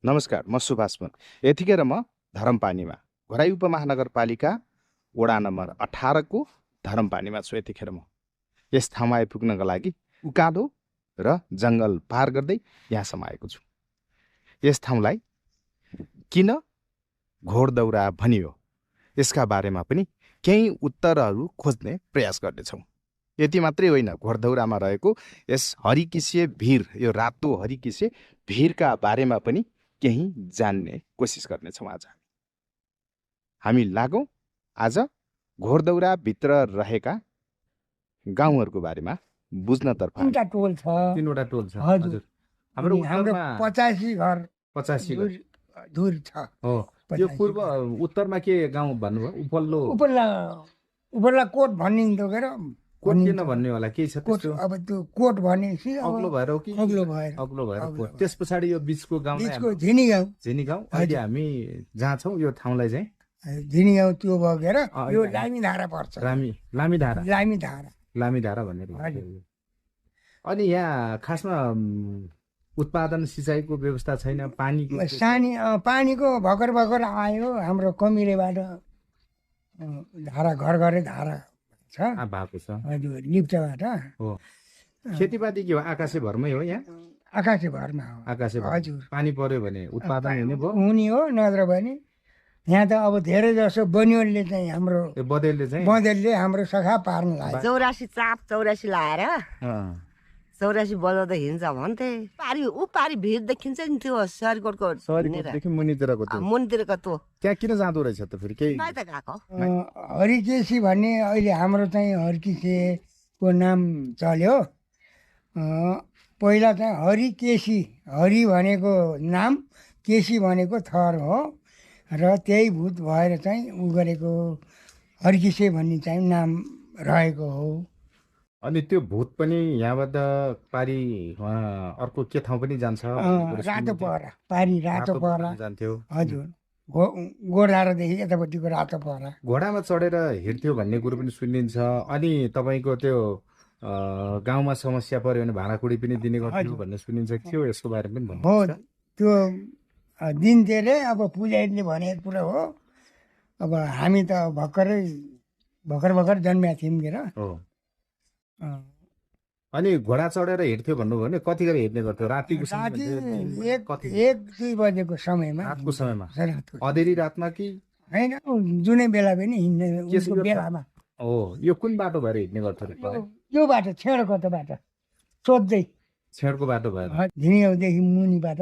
नमस्कार, म सुभाष मन। यतिखेर म धरमपानीमा घराई उपमहानगरपालिका वडा नम्बर 18 को धरमपानीमा छु। यतिखेर म यस ठाउँमा आइपुग्नका लागि उकालो र जङ्गल पार गर्दै यहाँसम्म आएको छु। यस ठाउँलाई किन घोडदौरा भनियो यसका बारेमा पनि केही उत्तरहरू खोज्ने प्रयास गर्नेछौँ। यति मात्रै होइन, घोडदौरामा रहेको यस हरिकिसे भिर, यो रातो हरिकिसे भिरका बारेमा पनि केही जान्ने कोसिस गर्नेछौँ। आज हामी लागौँ आज घोडदौराभित्र रहेका गाउँहरूको बारेमा बुझ्नतर्फ। तीनवटा टोल छ। तीनवटा टोल छ। हजुर। हाम्रो हाम्रो उत्तरमा 85 घर 85 घर धुर छ। हो। यो 85 पूर्व उत्तरमा के गाउँ भन्नुभयो? उपल्लो उपल्ला कोट भनिन्थ्यो के र। कोट किन भन्ने होला, केही छ कोट, त्यस्तो? अब त्यो कोट भनेपछि अग्लो भएर हो कि? अग्लो भएर अग्लो भएर कोट। त्यस पछाडि यो बीचको गाउँ बीचको झिनी गाउँ। झिनी गाउँ। अहिले हामी जहाँ छौँ यो ठाउँलाई चाहिँ झिनी गाउँ त्यो भगेर यो अहिले लामी धारा पर्छ। लामीधारा लामी धारा भनेर भन्छ। अनि यहाँ खासमा उत्पादन सिँचाइको व्यवस्था छैन, पानीको भर्खर भर्खर आयो। हाम्रो कमिरेबाट धारा घर घरै धारा छ भएको छ। हजुर, लिप्चाबाट हो। खेतीपाती के हो? आकाशे भरमै हो यहाँ? आकाशे भरमा हो। आकाशे भर। हजुर, पानी पर्यो भने उत्पादन हुने भयो। हुने हो, नत्र भने यहाँ त अब धेरै जसो बनियोलले चाहिँ हाम्रो बँदेलले हाम्रो सखा पार्न लाग्यो। 84 चाप 84 लाएर 84 बजाउँदा हिँड्छ भन्थे। पारी भिड देखिन्छ नि त्यो सरीकोटको मुनितिरको त्यो त्यहाँ किन जाँदो रहेछ त फेरि? केही त गएको हरिकेसी भन्ने अहिले हाम्रो चाहिँ हरिकेसीको नाम चल्यो। पहिला चाहिँ हरिकेसी, हरि भनेको नाम, केसी भनेको थर हो र त्यही भूत भएर चाहिँ उ गरेको हरिकेसे भन्ने चाहिँ नाम रहेको हो। अनि त्यो भूत पनि यहाँबाट पारी अर्को के ठाउँ पनि जान्छ? रातो पहरा, पारी रातो पहरा जान्थ्यो। हजुर, गोडारोदेखि यतापट्टिको रातो पहरा। घोडामा चढेर हिँड्थ्यो भन्ने कुरो पनि सुनिन्छ। अनि तपाईँको त्यो गाउँमा समस्या पर्यो भने भाँडाकुडी पनि दिने गर्थ्यो भन्ने सुनिन्छ। थियो यसको बारेमा पनि भन्नु। हो, त्यो दिन्थे रे। अब पुजारीले भनेको कुरा हो। अब हामी त भर्खर जन्मेका थियौँ के र। अनि घोडा चढेर हिँड्थ्यो भन्नुभयो भने कतिखेर हिँड्ने गर्थ्यो? रातिको राति 1-2 बजेको समयमा। रातको समयमा? अँधेरी रातमा कि होइन, जुनै बेला पनि हिँड्ने बेलामा। हो। यो कुन बाटो भएर हिँड्ने गर्थ्यो? यो बाटो छेँडको त बाटो सोध्दै छेँडको बाटो भएर झिनिगाउँदेखि मुनिबाट